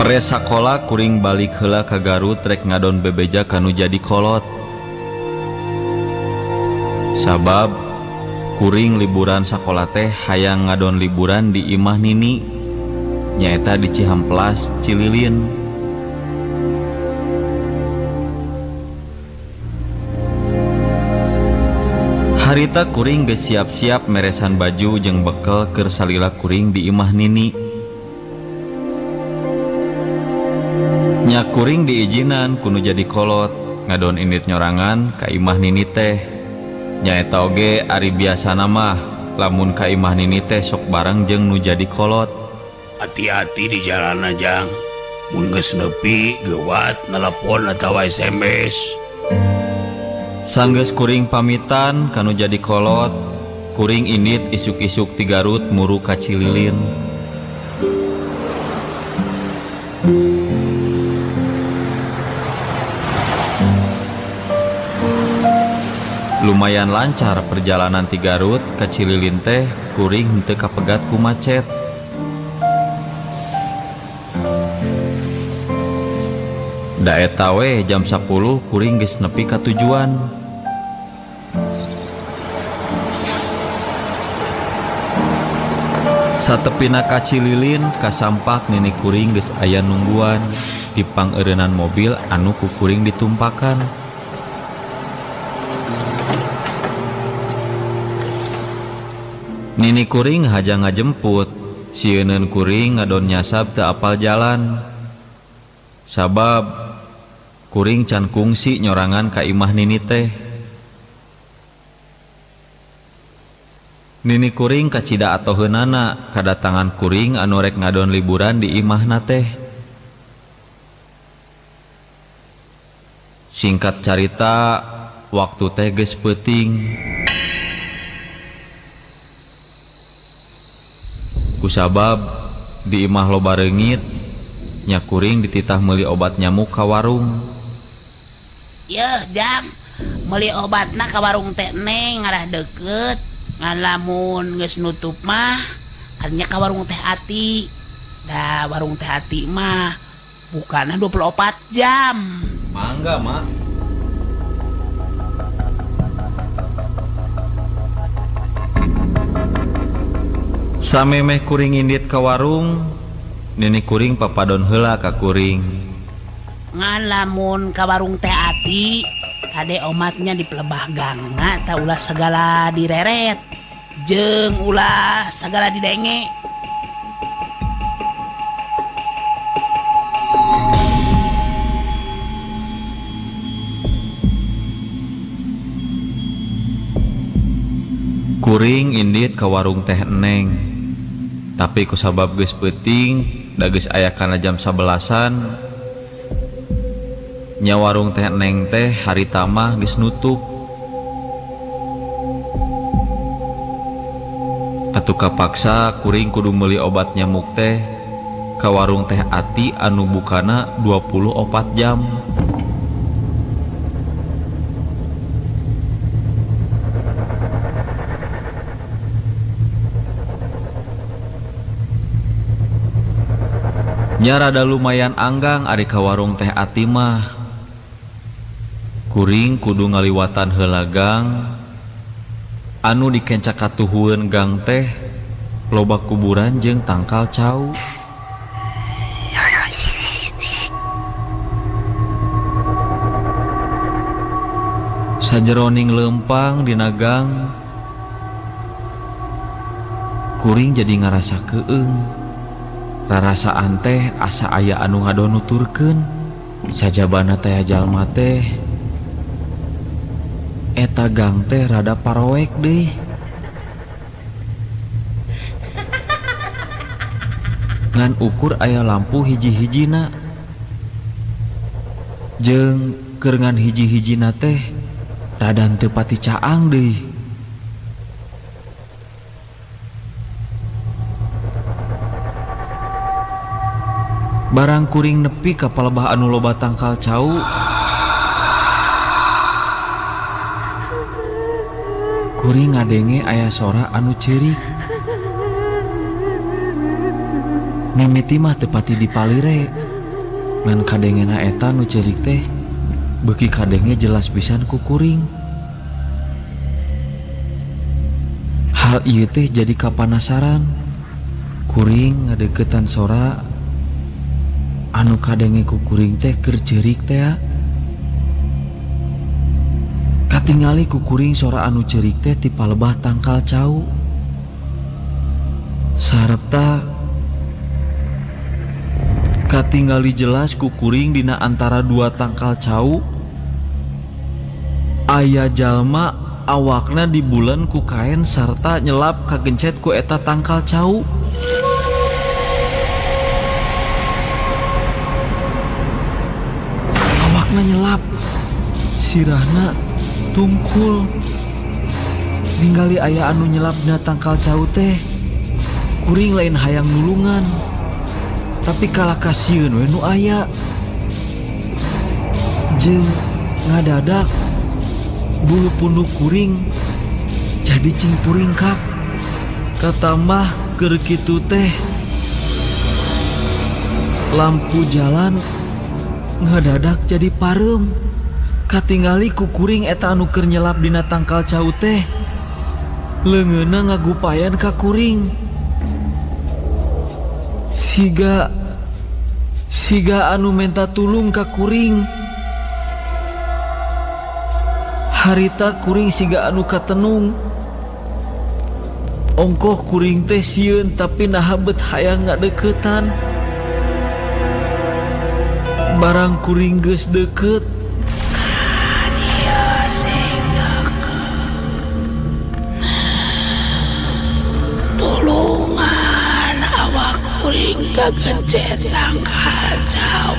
Pres sakola kuring balik heula ka Garut rek ngadon bebeja kanu jadi kolot. Sabab kuring liburan sakola teh hayang ngadon liburan di imah nini, nyaeta di Cihamplas, Cililin. Harita kuring geus siap-siap meresan baju jeung bekel keur salila kuring di imah nini. Nya kuring diizinan kudu jadi kolot ngadon indit nyorangan ka imah nini teh. Nyaeta oge ari biasana mah lamun ka imah nini teh sok bareng jeung nu jadi kolot. Hati-hati di jalan jang, mun geus nepi geuwat nelpon atawa SMS. Sanggeus kuring pamitan kanu jadi kolot, kuring indit isuk-isuk ti Garut muru ka Cililin. Lumayan lancar perjalanan ti Garut ka Cililin teh, kuring henteu kapegat ku macet. Da eta we jam 10 kuring geus nepi ka tujuan. Satepina ka Cililin kasampak nini kuring geus aya nungguan di pangeureunan mobil anu ku kuring ditumpakan. Nini kuring haja ngajemput, sieuneun kuring ngadon nyasab teu apal jalan. Sabab kuring can kungsi nyorangan ka imah nini teh. Nini kuring kacida atoheunana kadatangan kuring anu rek ngadon liburan di imahna teh. Singkat carita, waktu teh geus peuting. Kusabab di imah loba reungit, nya kuring dititah meuli obat nyamuk ka warung. Yeuh jang, meuli obatna ka warung teh neng ngarah deket. Ngan lamun geus nutup mah artinya ka warung teh Ati. Da warung teh Ati mah bukana 24 jam. Mangga, Mak. Samemeh kuring indit ka warung, nini kuring papadon heula ka kuring. Ngan lamun ka warung teh Ati, kade omatnya dipelebah gangna ta ulah segala direret, jeung ulah segala didenge. Kuring indit ka warung teh Neng. Tapi kusabab geus peuting, da geus aya kana jam 11-an. Nya warung teh Neng teh harita mah geus nutup. Atuh kapaksa kuring kudu meuli obat nyamuk teh ka warung teh Ati anu bukana 24 jam. Nya rada lumayan anggang ari ka warung teh Ati mah. Kuring kudu ngaliwatan heula gang anu dikenca katuhueun gang teh loba kuburan jeung tangkal cau. Sajeroning leumpang dina gang, kuring jadi ngarasa keung. Rarasaan teh asa aya anu ngadon nuturkeun sajabana teh jalma teh eta gang teh rada paroek deui. Ngan ukur aya lampu hiji-hijina jeung keur ngan hiji-hijina teh rada teu pati caang deui. Barang kuring nepi ka palebah anu loba tangkal cau, kuring ngadenge aya sora anu ceurik. Mimiti mah teu pati dipalire. Ngan kadengena eta nu ceurik teh beuki kadenge jelas pisan ku kuring. Hal ieu teh jadi kapanasaran. Kuring ngadeukeutan sora anu kadenge ku kuring teh keur ceurik teh. Katingali ku kuring sora anu ceurik teh ti palebah tangkal cau. Sarta katingali jelas ku kuring dina antara dua tangkal cau aya jalma awakna dibulen ku kain sarta nyelap kagencet ku eta tangkal cau. Awakna nyelap, sirahna tungkul. Ningali aya anu nyelap dina tangkal cau teh, kuring lain hayang nulungan, tapi kalah kasieun we nu aya. Jeung ngadadak bulu punduk kuring jadi cingpuringkak. Katambah keur kitu teh lampu jalan ngadadak jadi pareum. Katingali ku kuring eta anu keur nyelap dina tangkal cau teh leungeunna ngagupayan ka kuring. Siga anu menta tulung ka kuring. Harita kuring siga anu katenung. Ongkoh kuring teh sieun tapi naha bet hayang ngadeukeutan. Barang kuring geus deukeut, tulungan awak kuring kagencet tangkal cau.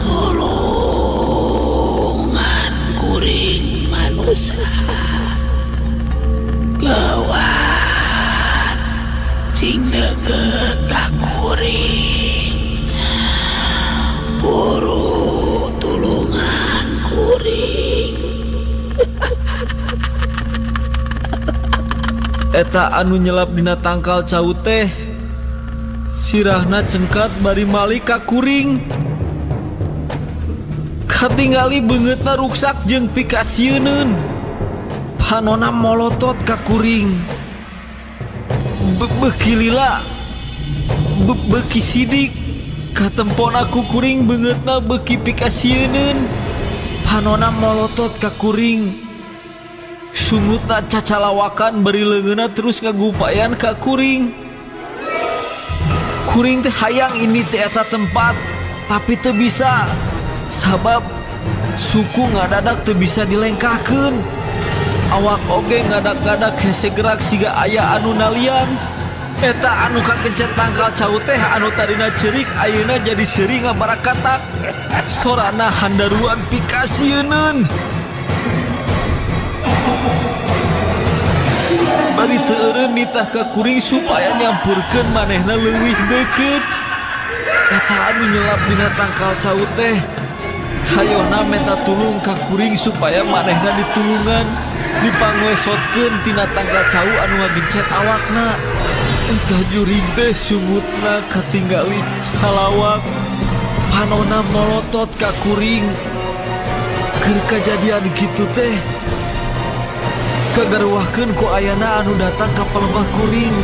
Tulungan kuring manusia gawat cing deukeut ka kuring, buru tulungan kuring. Eta anu nyelap dina tangkal cau teh sirahna cengkat bari malik ka kuring. Katingali beungeutna ruksak jeung pikasieuneun. Panona molotot ka kuring. Beuki lila, beuki sidik. Katempona ku kuring beungeutna beuki pikasieuneun. Panona molotot ka kuring. Sungutna cacalawakan beri leungeunna terus ngagupayan ka kuring. Kuring teh hayang ini teh eta tempat, tapi teu bisa. Sabab suku ngadadak teu bisa dilengkahkeun. Awak oge ngadak-ngadak hese gerak siga aya anu nalian. Eta anu kakencet tangkal cau teh anu tadina ceurik ayeuna jadi seuri ngabarakatak. Sorana handaruan pikasieuneun. Bari teu eureun nitah ka kuring supaya nyampurkeun manehna leuwih deukeut. Eta anu nyelap dina tangkal cau teh hayona menta tulung ka kuring supaya manehna ditulungan, dipangwesotkeun tina tangkal cau anu ngagencet awakna. Eta jurig teh sungutna katinggali calawak, panona molotot ka kuring. Keur kajadian kitu teh kagarwahkeun ku ayana anu datang ka palembah kuring.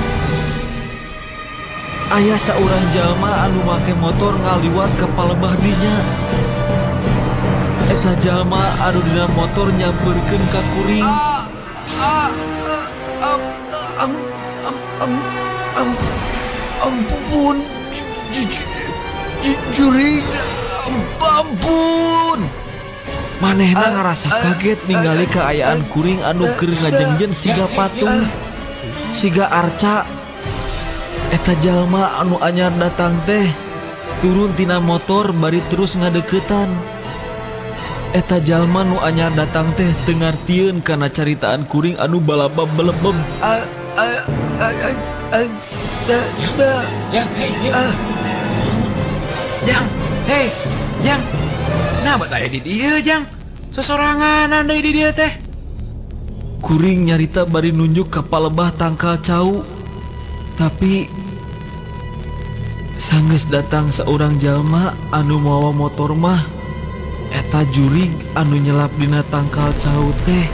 Aya saurang jalma anu make motor ngaliwat ka palembah dinya. Eta jalma anu dina motor nyampeurkeun ka kuring. Ampun, jurig, ampun. Manehna ngarasa kaget ningali kaayaan kuring anu keur ngajengjen siga patung, siga arca. Eta jalma anu anyar datang teh turun tina motor bari terus ngadeuketan. Eta jalma nu anyar datang teh teu ngartieun kana caritaan kuring anu balabab belebeb. Jang, hei, Jang. Nah, bet aya di dieu, Jang. Sosoranganan deui di dieu teh. Kuring nyarita bari nunjuk ka palebah tangkal cau. Tapi Sanggeus datang seorang jalma anu mawa motor mah eta jurig anu nyelap dina tangkal cau teh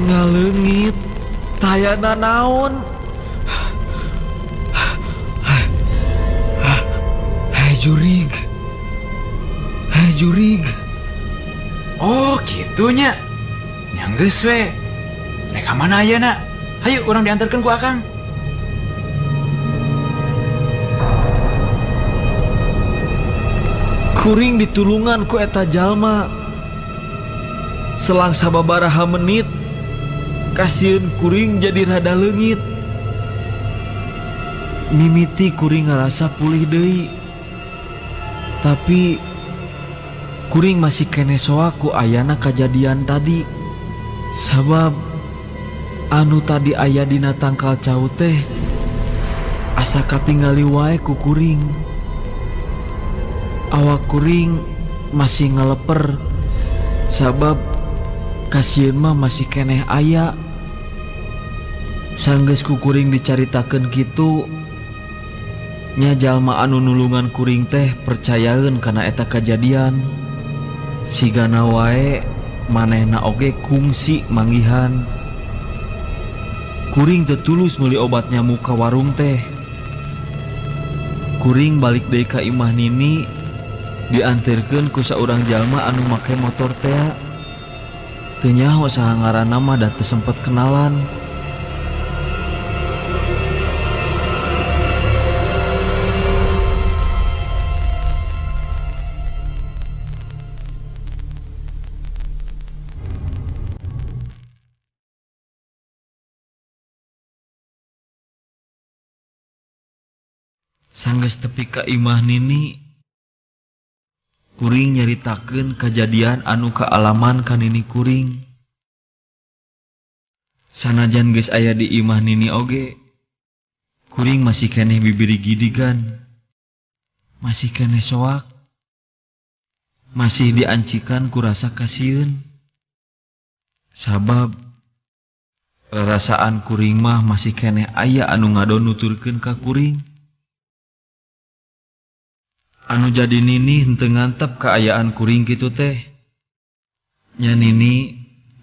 ngaleungit taya nanaon. Hei jurig, hei jurig. Oh gitunya, nyanggeus we. Rek ka mana ayeuna? Hayu urang diantarkeun ku akang. Kuring ditulungan ku eta jalma. Selang sababaraha menit kasieun kuring jadi rada leungit. Mimiti kuring ngarasa pulih deui. Tapi kuring masih keneh soak ku ayana kajadian tadi. Sabab anu tadi aya dina tangkal cau teh asa katingali wae ku kuring. Awak kuring masih ngaleper sabab kasieun mah masih keneh aya. Sanggeus ku kuring dicaritakeun kitu nya jalma anu nulungan kuring teh percayaeun kana eta kajadian. Sigana wae manehna oge kungsi manggihan. Kuring teu tulus meuli obat nyamuk ka warung teh. Kuring balik deui ka imah nini dianterkeun ku saurang jalma anu make motor tea. Teu nyaho saha ngaranna mah da teu sempet kenalan. Sanggeus tepi ka imah nini, kuring nyaritakeun kajadian anu kaalaman ka nini kuring. Sanajan geus aya di imah nini oge, kuring masih keneh bibiri gidigan, masih keneh soak, masih diancikan ku rasa kasieun. Sabab rarasaan kuring mah masih keneh aya anu ngadon nuturkeun ka kuring. Anu jadi nini henteu ngantep kaayaan kuring kitu teh. Nya nini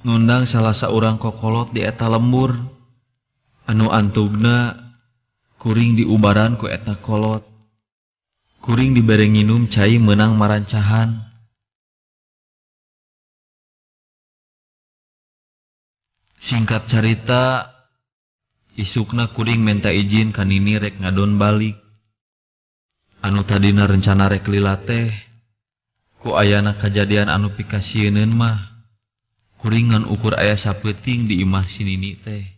ngundang salah saurang kokolot di eta lembur. Anu antugna kuring diubaran ku eta kolot. Kuring dibere nginum cai meunang marancahan. Singkat carita, isukna kuring menta izin ka nini rek ngadon balik. Anu tadina rencana rek lila teh, ku ayana kajadian anu pikasieuneun mah, kuring ngan ukur aya sapeuting di imah si nini teh.